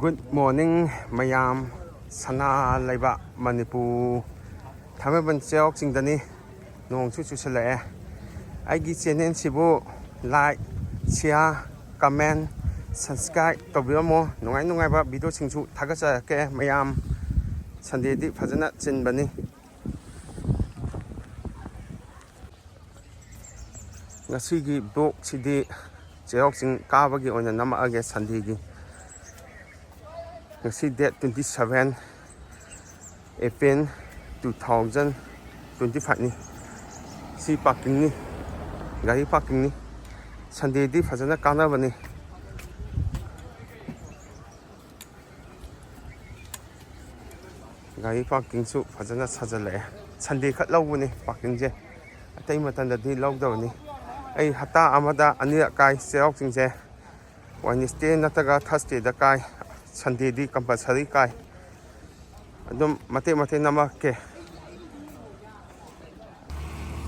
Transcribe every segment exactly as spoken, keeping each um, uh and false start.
Good morning ꯃꯌꯥꯝ, ꯁꯅꯥ ꯂꯩꯕꯥꯛ ꯃꯅꯤꯄꯨꯔ, ꯊꯥꯡꯃꯩꯕꯟ ꯆꯩꯔꯥꯎ ꯆꯤꯡꯗꯅꯤ꯫ ꯅꯣꯡꯁꯨ ꯆꯨꯁꯜꯂꯛꯑꯦ꯫ ꯑꯩꯒꯤ ꯆꯦꯅꯦꯜꯁꯤꯕꯨ like, share, comment, subscribe ꯇꯧꯕꯤꯔꯝꯃꯣ꯫ ꯅꯨꯡꯉꯥꯏ ꯅꯨꯡꯉꯥꯏꯕ ꯚꯤꯗꯤꯑꯣꯁꯤꯡꯁꯨ ꯊꯥꯒꯠꯆꯔꯛꯀꯦ ꯃꯌꯥꯝ꯫ ꯁꯟꯗꯦꯗꯤ ꯐꯖꯅ ꯆꯤꯟꯕꯅꯤ꯫ ꯉꯁꯤꯒꯤ ꯕ꯭ꯂꯣꯛꯁꯤꯗꯤ ꯆꯩꯔꯥꯎ ꯆꯤꯡ ꯀꯥꯕꯒꯤ ꯑꯣꯏꯅ ꯅꯝꯃꯛꯑꯒꯦ꯫ ꯁꯟꯗꯦꯒꯤ ꯉꯁꯤ date twenty seven April two thousand twenty five ꯅꯤ꯫ ꯁꯤ ꯄꯥꯔꯀꯤꯡꯅꯤ, ꯒꯥꯔꯤ ꯄꯥꯔꯀꯤꯡꯅꯤ꯫ ꯁꯟꯗꯦꯗꯤ ꯐꯖꯅ ꯀꯥꯟꯅꯕꯅꯤ꯫ ꯒꯥꯔꯤ ꯄꯥꯔꯀꯤꯡꯁꯨ ꯐꯖꯅ ꯁꯥꯖꯜꯂꯛꯑꯦ꯫ ꯁꯟꯗꯦ ꯈꯛ ꯂꯧꯕꯅꯤ ꯄꯥꯔꯀꯤꯡꯁꯦ, ꯑꯇꯩ ꯃꯇꯝꯗꯗꯤ ꯂꯧꯗꯕꯅꯤ꯫ ꯑꯩ ꯍꯞꯇꯥ ꯑꯃꯗ ꯑꯅꯤꯔꯛ ꯀꯥꯏ ꯆꯩꯔꯥꯎ ꯆꯤꯡꯁꯦ꯫ Wednesday ꯅꯠꯇ꯭ꯔꯒ Thursdayꯗ ꯀꯥꯏ꯫ Sundayꯗꯤ compulsory ꯀꯥꯏ꯫ ꯑꯗꯨꯝ ꯃꯇꯦꯛ ꯃꯇꯦꯛ ꯅꯝꯃꯛꯀꯦ꯫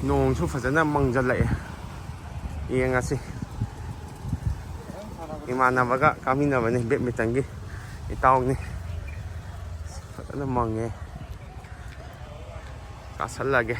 ꯅꯣꯡꯁꯨ ꯐꯖꯅ ꯃꯪꯖꯜꯂꯛꯑꯦ꯫ ꯌꯦꯡꯉꯁꯤ꯫ ꯏꯃꯥꯟꯅꯕꯒ ꯀꯥꯃꯤꯟꯅꯕꯅꯤ, badmintonꯒꯤ ꯏꯇꯥꯎꯅꯤ꯫ ꯐꯖꯅ ꯃꯪꯉꯦ꯫ ꯀꯥꯁꯜꯂꯒꯦ꯫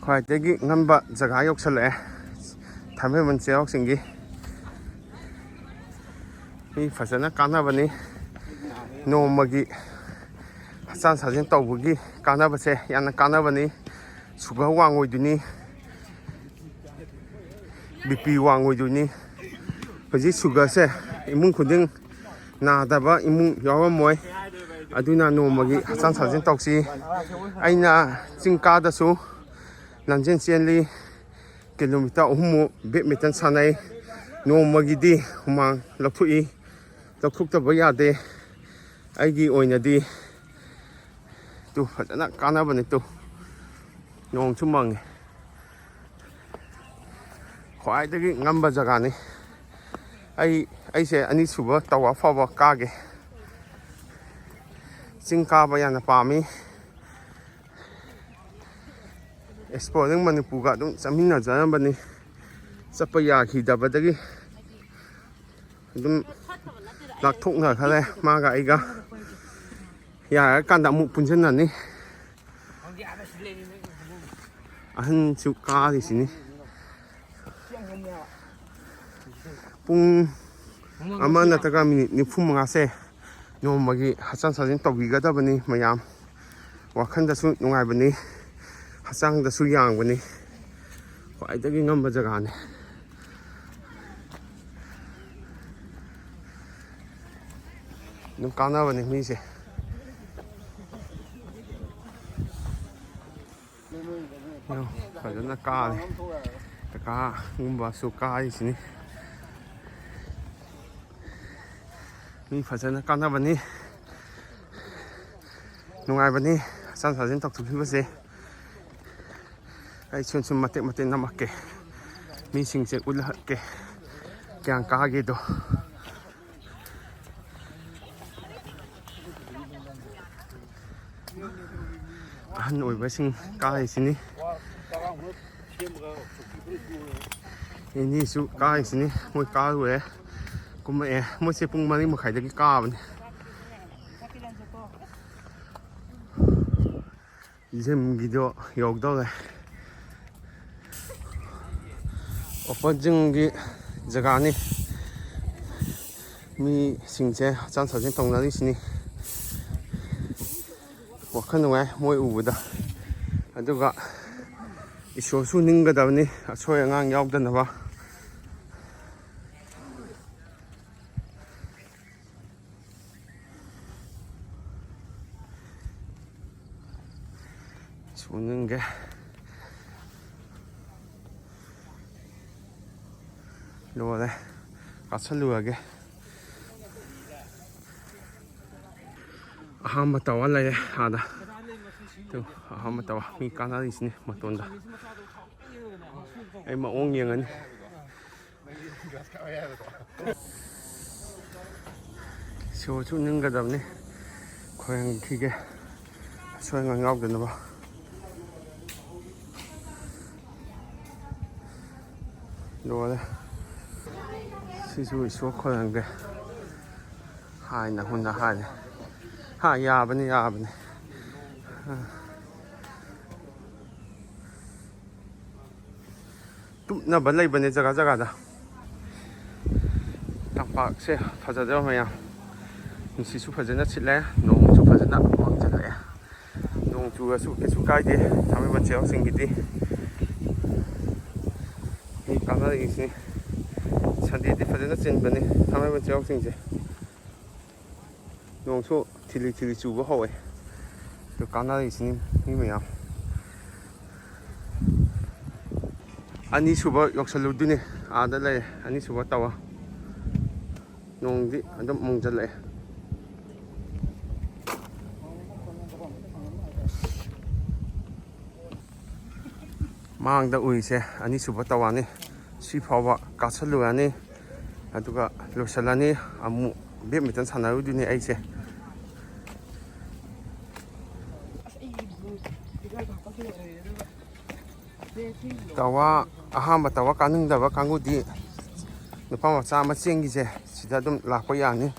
ꯈ꯭ꯋꯥꯏꯗꯒꯤ ꯉꯟꯕ ꯖꯒꯥ ꯌꯧꯁꯜꯂꯛꯑꯦ, ꯊꯥꯡꯃꯩꯕꯟ ꯆꯩꯔꯥꯎ ꯆꯤꯡꯒꯤ꯫ ꯃꯤ ꯐꯖꯅ ꯀꯥꯟꯅꯕꯅꯤ꯫ ꯅꯣꯡꯃꯒꯤ ꯍꯛꯆꯥꯡ ꯁꯥꯖꯦꯜ ꯇꯧꯕꯒꯤ ꯀꯥꯟꯅꯕꯁꯦ ꯌꯥꯝꯅ ꯀꯥꯟꯅꯕꯅꯤ꯫ Sugar ꯋꯥꯡꯉꯣꯏꯗꯣꯏꯅꯤ, BP ꯋꯥꯡꯉꯣꯏꯗꯣꯏꯅꯤ꯫ ꯍꯧꯖꯤꯛ sugarꯁꯦ ꯏꯃꯨꯡ ꯈꯨꯗꯤꯡ ꯅꯥꯗꯕ ꯏꯃꯨꯡ ꯌꯥꯎꯔꯝꯃꯣꯏ꯫ ꯑꯗꯨꯅ ꯅꯣꯡꯃꯒꯤ ꯍꯛꯆꯥꯡ ꯁꯥꯖꯦꯜ ꯇꯧꯁꯤ꯫ ꯑꯩꯅ ꯆꯤꯡ ꯀꯥꯗꯁꯨ ꯂꯝꯖꯦꯟ ꯆꯦꯜꯂꯤ꯫ Kilometre ꯑꯍꯨꯝꯃꯨꯛ badminton ꯁꯥꯟꯅꯩ꯫ ꯅꯣꯡꯃꯒꯤꯗꯤ ꯍꯨꯃꯥꯡ ꯂꯧꯊꯣꯛꯏ, ꯂꯧꯊꯣꯛꯇꯕ ꯌꯥꯗꯦ꯫ ꯑꯩꯒꯤ ꯑꯣꯏꯅꯗꯤ ꯇꯨ ꯐꯖꯅ ꯀꯥꯟꯅꯕꯅꯤ꯫ ꯇꯨ ꯅꯣꯡꯁꯨ ꯃꯪꯉꯤ꯫ ꯈ꯭ꯋꯥꯏꯗꯒꯤ ꯉꯝꯕ ꯖꯒꯥꯅꯤ꯫ ꯑꯩ, ꯑꯩꯁꯦ ꯑꯅꯤꯁꯨꯕ tower ꯐꯥꯎꯕ ꯀꯥꯒꯦ꯫ ꯆꯤꯡ ꯀꯥꯕ ꯌꯥꯝꯅ ꯄꯥꯝꯃꯤ꯫ Exploring ꯃꯅꯤꯄꯨꯔꯒ ꯑꯗꯨꯝ ꯆꯠꯃꯤꯟꯅꯖꯔꯝꯕꯅꯤ꯫ ꯆꯠꯄ ꯌꯥꯈꯤꯗꯕꯗꯒꯤ ꯑꯗꯨꯝ ꯂꯥꯞꯊꯣꯛꯅꯈ꯭ꯔꯦ ꯃꯥꯒ ꯑꯩꯒ꯫ ꯌꯥꯔꯀꯥꯟꯗ ꯑꯃꯨꯛ ꯄꯨꯟꯁꯤꯟꯅꯅꯤ꯫ ꯑꯍꯟꯁꯨ ꯀꯥꯔꯤꯁꯤꯅꯤ꯫ ꯄꯨꯡ ꯑꯃ ꯅꯠꯇ꯭ꯔꯒ ꯃꯤꯅꯤꯠ ꯅꯤꯐꯨ ꯃꯉꯥꯁꯦ ꯅꯣꯡꯃꯒꯤ ꯍꯛꯆꯥꯡ ꯁꯥꯖꯦꯜ ꯇꯧꯕꯤꯒꯗꯕꯅꯤ ꯃꯌꯥꯝ꯫ ꯋꯥꯈꯜꯗꯁꯨ ꯅꯨꯡꯉꯥꯏꯕꯅꯤ, ꯍꯛꯆꯥꯡꯗꯁꯨ ꯌꯥꯡꯕꯅꯤ, ꯈ꯭ꯋꯥꯏꯗꯒꯤ ꯉꯝꯕ ꯖꯒꯥꯅꯤ꯫ ꯑꯗꯨꯝ ꯀꯥꯟꯅꯕꯅꯤ ꯃꯤꯁꯦ꯫ ꯌꯦꯡꯉꯣ, ꯐꯖꯅ ꯀꯥꯔꯦ꯫ ꯀꯀꯥꯒꯨꯝꯕꯁꯨ ꯀꯥꯔꯤꯁꯤꯅꯤ꯫ ꯃꯤ ꯐꯖꯅ ꯀꯥꯟꯅꯕꯅꯤ꯫ ꯅꯨꯡꯉꯥꯏꯕꯅꯤ ꯍꯛꯆꯥꯡ ꯁꯥꯖꯦꯜ ꯇꯧꯊꯣꯛꯈꯤꯕꯁꯦ꯫ ꯑꯩ ꯁꯨꯝ ꯁꯨꯝ ꯃꯇꯦꯛ ꯃꯇꯦꯛ ꯅꯝꯃꯛꯀꯦ꯫ ꯃꯤꯁꯤꯡꯁꯦ ꯎꯠꯂꯛꯀꯦ꯫ ꯀꯌꯥꯝ ꯀꯥꯒꯦꯗꯣ꯫ ꯑꯍꯟ ꯑꯣꯏꯕꯁꯤꯡ ꯀꯥꯔꯤꯁꯤꯅꯤ꯫ ꯏꯅꯦꯁꯨ ꯀꯥꯔꯤꯁꯤꯅꯤ꯫ ꯃꯣꯏ ꯀꯥꯔꯨꯔꯦ꯫ ꯀꯨꯝꯃꯛꯑꯦ꯫ ꯃꯣꯏꯁꯦ ꯄꯨꯡ ꯃꯔꯤ ꯃꯈꯥꯏꯗꯒꯤ ꯀꯥꯕꯅꯤ꯫ ꯖꯤꯝꯒꯤꯗꯣ ꯌꯧꯗꯧꯔꯦ꯫ ꯑꯣꯄꯟ ꯖꯤꯝꯒꯤ ꯖꯒꯥꯅꯤ꯫ ꯃꯤꯁꯤꯡꯁꯦ ꯍꯛꯆꯥꯡ ꯁꯥꯖꯦꯜ ꯇꯧꯅꯔꯤꯁꯤꯅꯤ꯫ ꯋꯥꯈꯜ ꯅꯨꯡꯉꯥꯏ ꯃꯣꯏ ꯎꯕꯗ꯫ ꯑꯗꯨꯒ ꯏꯁꯣꯔꯁꯨ ꯅꯤꯡꯒꯗꯕꯅꯤ, ꯑꯁꯣꯏ ꯑꯉꯥꯡ ꯌꯥꯎꯗꯅꯕ꯫ ꯁꯨꯅꯤꯡꯒꯦ꯫ ꯂꯣꯏꯔꯦ꯫ ꯀꯥꯁꯜꯂꯨꯔꯒꯦ꯫ ꯑꯍꯥꯟꯕ ꯇꯋꯥꯔ ꯂꯩꯔꯦ ꯑꯥꯗ꯫ ꯇꯨ, ꯑꯍꯥꯟꯕ ꯇꯋꯥꯔ꯫ ꯃꯤ ꯀꯥꯟꯅꯔꯤꯁꯤꯅꯤ ꯃꯇꯣꯟꯗ꯫ ꯑꯩ ꯃꯑꯣꯡ ꯌꯦꯡꯉꯅꯤ꯫ ꯁꯤꯁꯨ ꯅꯤꯡꯒꯗꯕꯅꯤ꯫ ꯈꯣꯏꯔꯝꯈꯤꯒꯦ꯫ ꯑꯁꯣꯏ ꯑꯉꯥꯝ ꯌꯥꯎꯗꯅꯕ꯫ ꯂꯣꯏꯔꯦ꯫ ꯁꯤ ꯁꯤꯁꯨ ꯏꯁꯣꯔ ꯈꯣꯏꯔꯝꯒꯦ꯫ ꯍꯥꯏꯅ ꯍꯨꯟꯅ ꯍꯥꯏꯔꯦ꯫ ꯍꯥ, ꯌꯥꯕꯅꯤ, ꯌꯥꯕꯅꯤ꯫ ꯑ꯫ ꯇꯨꯝꯅꯕ ꯂꯩꯕꯅꯦ ꯖꯒꯥ ꯖꯒꯥꯗ꯫ ꯇꯝꯄꯥꯛꯁꯦ ꯐꯖꯗ꯭ꯔꯣ ꯃꯌꯥꯝ? ꯅꯨꯡꯁꯤꯠꯁꯨ ꯐꯖꯅ ꯁꯤꯠꯂꯦ, ꯅꯣꯡꯁꯨ ꯐꯖꯅ ꯃꯪꯁꯤꯜꯂꯛꯑꯦ꯫ ꯅꯣꯡ ꯆꯨꯔꯁꯨ ꯀꯩꯁꯨ ꯀꯥꯏꯗꯦ ꯊꯥꯡꯃꯩꯕꯟ ꯆꯩꯔꯥꯎ ꯆꯤꯡꯒꯤꯗꯤ꯫ ꯃꯤ ꯀꯥꯟꯅꯔꯤꯁꯤꯅꯤ꯫ ꯁꯟꯗꯦꯗꯤ ꯐꯖꯅ ꯆꯤꯟꯕꯅꯤ ꯊꯥꯡꯃꯩꯕꯟ ꯆꯩꯔꯥꯎ ꯆꯤꯡꯁꯦ꯫ ꯅꯣꯡꯁꯨ ꯊꯤꯂꯤ ꯊꯤꯂꯤ ꯆꯨꯕ ꯍꯧꯋꯦ꯫ ꯑꯗꯨ ꯀꯥꯟꯅꯔꯤꯁꯤꯅꯤ ꯃꯤ ꯃꯌꯥꯝ꯫ ꯑꯅꯤꯁꯨꯕ ꯌꯧꯁꯜꯂꯨꯗꯣꯏꯅꯦ꯫ ꯑꯥꯗ ꯂꯩꯔꯦ ꯑꯅꯤꯁꯨꯕ ꯇꯥꯋꯔ꯫ ꯅꯣꯡꯗꯤ ꯑꯗꯨꯝ ꯃꯪꯁꯤꯜꯂꯛꯑꯦ꯫ ꯃꯥꯡꯗ ꯎꯔꯤꯁꯦ ꯑꯅꯤꯁꯨꯕ ꯇꯥꯋꯔꯅꯤ꯫ ꯁꯤ ꯐꯥꯎꯕ ꯀꯥꯁꯜꯂꯨꯔꯅꯤ, ꯑꯗꯨꯒ ꯂꯣꯏꯁꯤꯜꯂꯅꯤ꯫ ꯑꯃꯨꯛ ꯕꯦꯠꯃꯤꯟꯇꯟ ꯁꯥꯟꯅꯔꯨꯗꯣꯏꯅꯦ ꯑꯩꯁꯦ꯫ ꯇꯥꯋꯔ, ꯑꯍꯥꯟꯕ ꯇꯥꯋꯔ ꯀꯥꯅꯤꯡꯗꯕ ꯀꯥꯡꯕꯨꯗꯤ ꯅꯨꯄꯥ ꯃꯆꯥ ꯑꯃ ꯆꯦꯟꯈꯤꯁꯦ, ꯁꯤꯗ ꯑꯗꯨꯝ ꯂꯥꯛꯄ ꯌꯥꯅꯤ꯫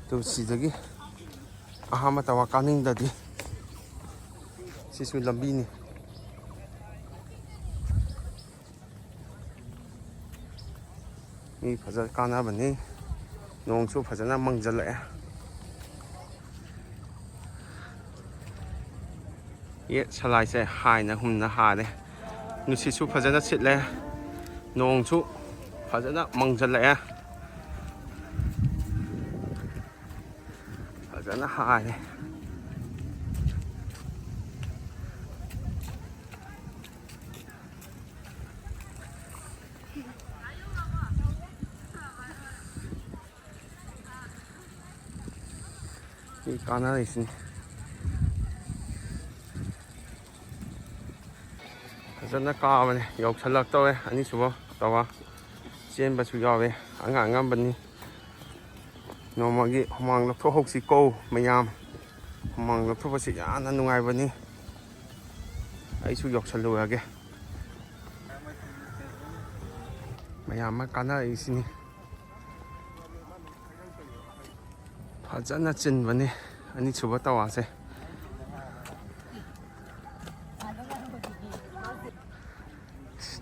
ꯑꯗꯨ ꯁꯤꯗꯒꯤ ꯑꯍꯥꯟꯕ ꯇꯥꯋꯔ ꯀꯥꯅꯤꯡꯗꯗꯤ ꯁꯤꯁꯨ ꯂꯝꯕꯤꯅꯤ꯫ ꯃꯤ ꯐꯖꯅ ꯀꯥꯟꯅꯕꯅꯤ꯫ ꯅꯣꯡꯁꯨ ꯐꯖꯅ ꯃꯪꯁꯤꯜꯂꯛꯑꯦ꯫ ꯌꯦꯠ ꯁꯂꯥꯏꯁꯦ ꯍꯥꯏꯅ ꯍꯨꯝꯅ ꯍꯥꯔꯦ꯫ ꯅꯨꯡꯁꯤꯠꯁꯨ ꯐꯖꯅ ꯁꯤꯠꯂꯦ꯫ ꯅꯣꯡꯁꯨ ꯐꯖꯅ ꯃꯪꯁꯤꯜꯂꯛꯑꯦ꯫ ꯐꯖꯅ ꯍꯥꯔꯦ꯫ ꯃꯤ ꯀꯥꯟꯅꯔꯤꯁꯤꯅꯤ꯫ ꯐꯖꯅ ꯀꯥꯕꯅꯦ꯫ ꯌꯧꯁꯜꯂꯛꯇꯧꯔꯦ ꯑꯅꯤꯁꯨꯕ ꯇꯥꯋꯔ꯫ ꯆꯦꯟꯕꯁꯨ ꯌꯥꯎꯋꯦ꯫ ꯑꯉꯥꯡ ꯑꯉꯝꯕꯅꯤ꯫ ꯅꯣꯡꯃꯒꯤ ꯍꯨꯃꯥꯡ ꯂꯧꯊꯣꯛꯍꯧꯁꯤꯀꯣ ꯃꯌꯥꯝ꯫ ꯍꯨꯃꯥꯡ ꯂꯧꯊꯣꯛꯄꯁꯤ ꯌꯥꯝꯅ ꯅꯨꯡꯉꯥꯏꯕꯅꯤ꯫ ꯑꯩꯁꯨ ꯌꯧꯁꯜꯂꯨꯔꯒꯦ꯫ ꯃꯌꯥꯝ ꯑꯃ ꯀꯥꯟꯅꯔꯛꯏꯁꯤꯅꯤ꯫ ꯐꯖꯅ ꯆꯤꯟꯕꯅꯤ ꯑꯅꯤꯁꯨꯕ ꯇꯋꯥꯁꯦ꯫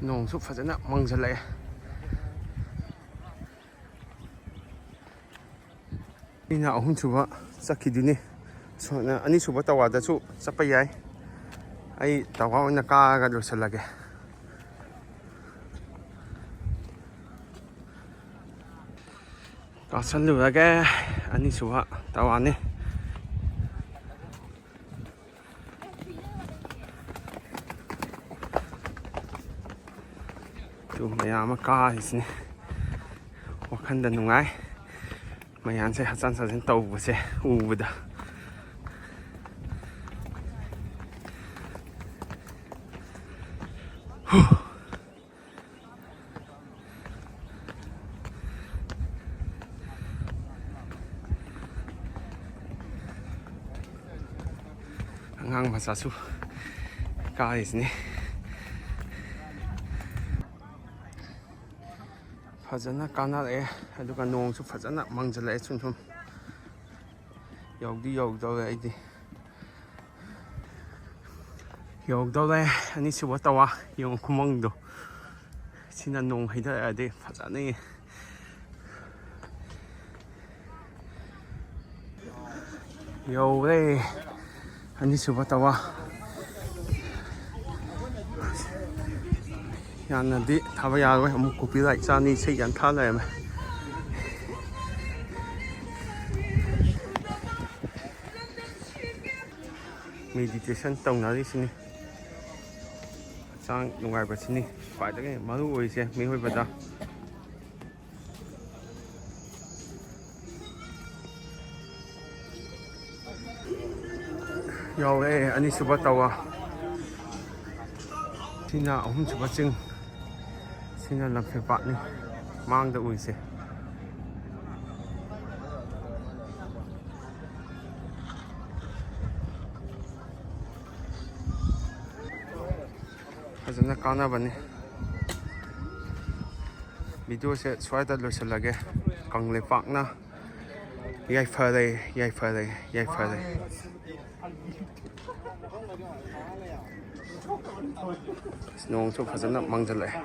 ꯅꯣꯡꯁꯨ ꯐꯖꯅ ꯃꯪꯁꯤꯜꯂꯛꯑꯦ꯫ ꯑꯩꯅ ꯑꯍꯨꯝꯁꯨꯕ ꯆꯠꯈꯤꯗꯣꯏꯅꯤ꯫ ꯁꯣꯝꯅ ꯑꯅꯤꯁꯨꯕ ꯇꯋꯥꯗꯁꯨ ꯆꯠꯄ ꯌꯥꯏ꯫ ꯑꯩ ꯇꯋꯥ ꯑꯣꯏꯅ ꯀꯥꯔꯒ ꯂꯣꯏꯁꯤꯜꯂꯒꯦ꯫ ꯀꯥꯁꯜꯂꯨꯔꯒꯦ꯫ ꯑꯅꯤꯁꯨꯕ ꯇꯋꯥꯅꯤ꯫ ꯑꯗꯨ ꯃꯌꯥꯝ ꯑꯃ ꯀꯥꯔꯤꯁꯤꯅꯤ꯫ ꯋꯥꯈꯜꯗ ꯅꯨꯡꯉꯥꯏ꯫ ꯃꯌꯥꯝꯁꯦ ꯍꯛꯆꯥꯡ ꯁꯥꯖꯦꯜ ꯇꯧꯕꯁꯦ ꯎꯕꯗ꯫ ꯑꯉꯥꯡ ꯃꯆꯥꯁꯨ ꯀꯥꯔꯤꯁꯤꯅꯤ꯫ ꯐꯖꯅ ꯀꯥꯟꯅꯔꯛꯑꯦ꯫ ꯑꯗꯨꯒ ꯅꯣꯡꯁꯨ ꯐꯖꯅ ꯃꯪꯁꯤꯜꯂꯛꯑꯦ꯫ ꯁꯨꯝ ꯁꯨꯝ ꯌꯧꯗꯤ ꯌꯧꯗꯧꯔꯦ ꯑꯩꯗꯤ꯫ ꯌꯧꯗꯧꯔꯦ ꯑꯅꯤꯁꯨꯕ ꯇꯋꯥ꯫ ꯌꯦꯡꯉꯨ ꯈꯨꯃꯪꯗꯣ꯫ ꯁꯤꯅ ꯅꯣꯡ ꯍꯩꯊꯔꯛꯑꯗꯤ ꯐꯖꯅꯤ꯫ ꯌꯧꯔꯦ ꯑꯅꯤꯁꯨꯕ ꯇꯋꯥ꯫ ꯌꯥꯝꯅꯗꯤ ꯊꯥꯕ ꯌꯥꯔꯣꯏ꯫ ꯑꯃꯨꯛ copyright ꯆꯥꯅꯤ꯫ ꯏꯁꯩ ꯌꯥꯝ ꯊꯥ ꯂꯩꯔꯝꯃꯦ꯫ Meditation ꯇꯧꯅꯔꯤꯁꯤꯅꯤ꯫ ꯍꯛꯆꯥꯡ ꯅꯨꯡꯉꯥꯏꯕꯁꯤꯅꯤ ꯈ꯭ꯋꯥꯏꯗꯒꯤ ꯃꯔꯨ ꯑꯣꯏꯔꯤꯁꯦ ꯃꯤꯑꯣꯏꯕꯗ꯫ ꯌꯧꯔꯦ ꯑꯅꯤꯁꯨꯕ ꯇꯋꯥ꯫ ꯁꯤꯅ ꯑꯍꯨꯝꯁꯨꯕ ꯆꯤꯡ꯫ ꯁꯤꯅ ꯂꯝꯐꯦꯜ ꯄꯥꯠꯅꯤ ꯃꯥꯡꯗ ꯎꯔꯤꯁꯦ꯫ ꯐꯖꯅ ꯀꯥꯟꯅꯕꯅꯤ꯫ ꯚꯤꯗꯤꯑꯣꯁꯦ ꯁ꯭ꯋꯥꯏꯗ ꯂꯣꯏꯁꯤꯜꯂꯒꯦ꯫ ꯀꯪꯂꯩꯄꯥꯛꯅ ꯌꯥꯏꯐꯔꯦ, ꯌꯥꯏꯐꯔꯦ, ꯌꯥꯏꯐꯔꯦ꯫ ꯅꯣꯡꯁꯨ ꯐꯖꯅ ꯃꯪꯁꯤꯜꯂꯛꯑꯦ꯫